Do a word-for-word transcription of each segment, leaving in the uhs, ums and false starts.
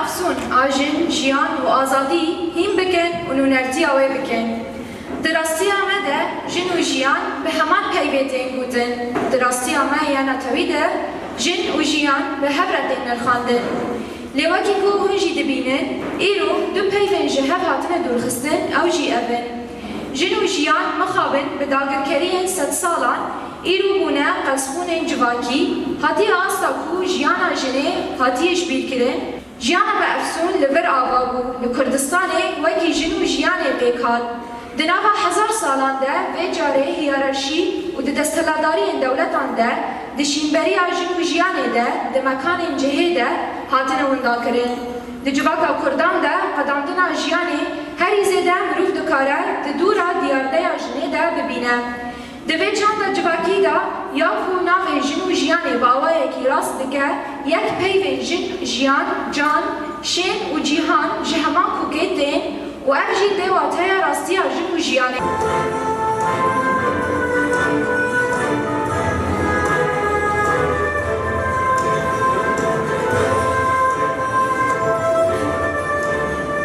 Efsûn a jin, jiyan û azadî hîn bikin û nûnertiya wê bikin. Di rastiya me de jin û jiyan bi heman peyvê tên gotin. Di rastiya me ya netewî de jin û jiyan bi hev re tên nirxandin. Lê wekî ku hûn jî dibînin, îro du peyvên ji hev hatine dûrxistin, ew jî ev in. Jin û jiyan mixabin bi dagirkeriyên sedsalan îro bûne qezxûnên civakî, hatiye asta ku jiyana jinê hatiye jibîrkirin, jiyana bi efsûn li vir ava bû, li Kurdistanê wekî jin û jiyanê pêk hat. Di nava hezar salan de vê carê hiyerarşî û di desthilatdariyên dewletan de di şînberiya jin û jiyanê de di mekanên cihê de hatine windakirin. Di civaka Kurdan de qedandina jiyanê herî zêde mirov dikare di dûra diyardeya jinê de bibîne. Di vê çanda civakî de ya ku navê jin û jiyanê bi awayekî rast dike, yek peyvên jin, jiyan, can, şên û cîhan ji heman kokê tên û ev jî tê wateya rastiya jin û jiyanê.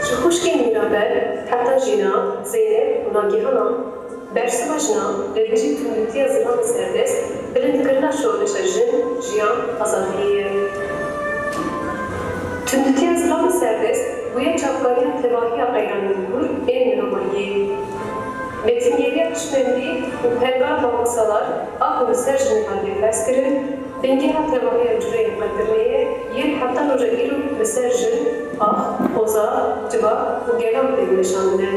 Ji xwişkên Mîraber heta Jîna, Zeynep û Nagîhana, bersiva jinan li dijî tundûtiya zilamê serdest, bilindkirina şoreşa jin, jiyan, azadiyê ye. Tundûtiya zilamê serdest bûye çavkariya tevahiya qeyranên kûr ên miromayiyê. Mêtingeriya hişmendî û pengal mamosalar a ku li ser jinê hatiye ferzkirin, bingeha tevahiya cureyên qirkirinê ye yên heta roja îro li ser jin, ax, oza, civak û gelan tê meşandine.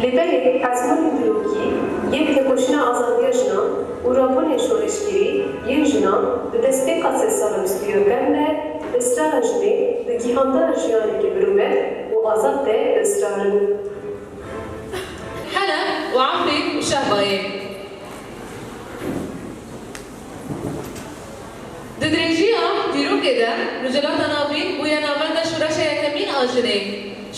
Lê belê ezmûnên dîrokî yên têkoşîna azadiya jinan û rabûnên şoreşgerî yên jinan di destpêka sedsala bîst û yekem de israra jinê di gihandana jiyanekî birûmet û azad de bi israr in. Heleb û Efrîn û Şehbayê. Di dirêjiya dîrokê de Rojhilata Navîn bûye navenda şoreşa yekemîn a jinê,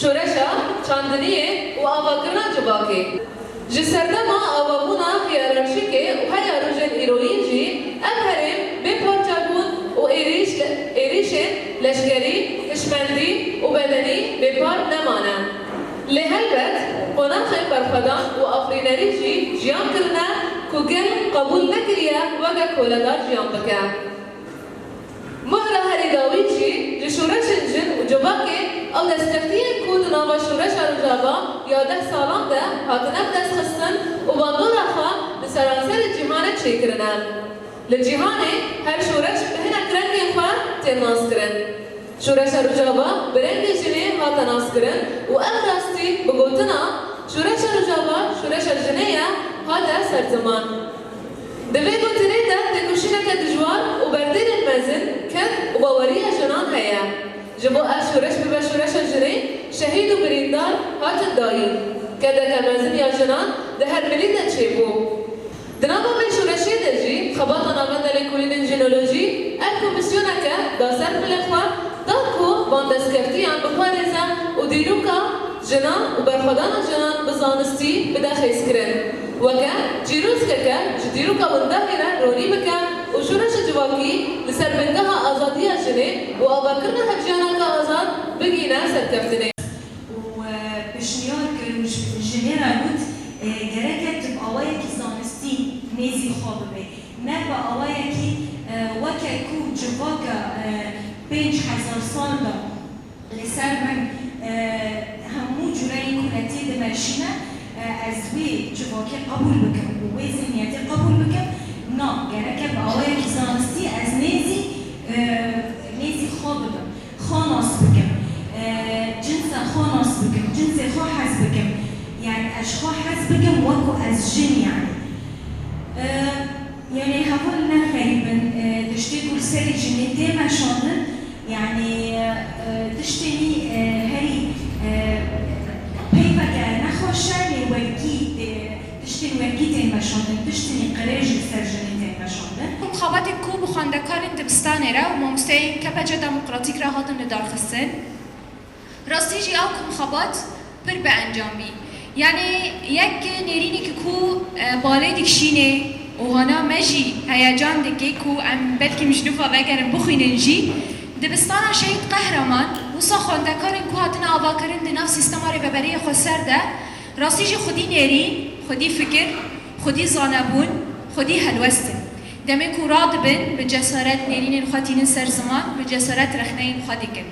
şoreşa çandiniyê û avakirina civakê. Ji serdema avabûna hiyerarşîkê û heya rojên îroyîn jî ev herêm bê parçebûn û êrîş, êrîşên leşkerî, hişmendî û bedenî bêpar nemane. Lê helbet qonaxên berxwedan û afirînerî jî jiyan kirine ku gel qebûl nekiriye weke koledar jiyan bike. Mohra herî dawî jî ji şoreşên jin û civakê ew destkeftiyên ku di nava şoreşa Rojava ya deh salan de hatine bidestxistin û bandora xwe li seranserê cîhanê çêkirine. Li cîhanê her şoreş bi hinek rengên xwe tên naskirin. Şoreşa Rojava bi rengê jinê hate naskirin û ev rastî bi gotina şoreşa Rojava şoreşa jinê ye hate ser ziman. Di vê gotinê de têkoşîneke dijwar û berdêlên mezin, ked û baweriya jinan heye. Ji bo ev şoreş bibe şoreşa jinê, şehîd û birîndar hatin dayîn. Kedeke mezin ya jinan di her milî de çêbû. Di nava vê şoreşê de jî xebata Navenda Lêkolînên Jinolojî ev komîsyoneke da ser milê xwe, da ku bandestkeftiyan biparêze û dîroka jinan û berxwedana jinan bi zanistî bide xêzkirin. Weke çîrozkeke ji dîroka windahî re ronî bike û şoreşa civakî li ser bingeha azadiya jinê û avakirina hevjiyaneke azad bigihîne serkeftinê. Û, e, pêşniyar kir û ji, ji vê re got, e, gereke tu bi awayekî zanistî nêzî xwe bibê. Ne bi awayekî, e, weke ku civaka, e, pênc hezar sal de li ser min, e, hemû cureyên ku letê dimeşîne, e, ez wê civakê qebûl bikim û wê zihniyetê qebûl bikim. Na, gereke bi awayekî zanistî ez nêzî, e, nêzî xwe bibim. Xwe nas bikim, e, cinsa xwe nas bikim, cinsê xwe hez bikim. Yani ez ji xwe hez bikim wekû ez jin yani. E, yani heval ne xerîb in, e, tiştê ku li serê jinê tê meşandin, yani, e, tiştê nî, e, herî, e, peyveke nexweş e, lê wekî, e, Tiştên wekî tên meşandin, tiştên qirêj li ser jinê tên meşandin. Ew mixabatên ku bi xwendekarên dibistanê re û mamosteyên K P C demokratîk re hatin lidarxistin. Rastî jî ew mixabat pir bi encam bî. Yanî yek nêrînekî ku, e, balê dikişînê û hana me jî heyecan dike ku em belkî ji nû ve vegerin bixwînin jî, Dibistana Şehîd Qehreman, wisa xwendekarên ku hatine avakirin di nav sîstema rêveberiyê xweser de, rastî jî xwedî nêrîn, xwedî fikir, xwedî zanebûn, xwedî helwest in. Demê ku radibin, bi cesaret nêrînên xwe tînin ser ziman, bi cesaret rexneyên xwe dikin.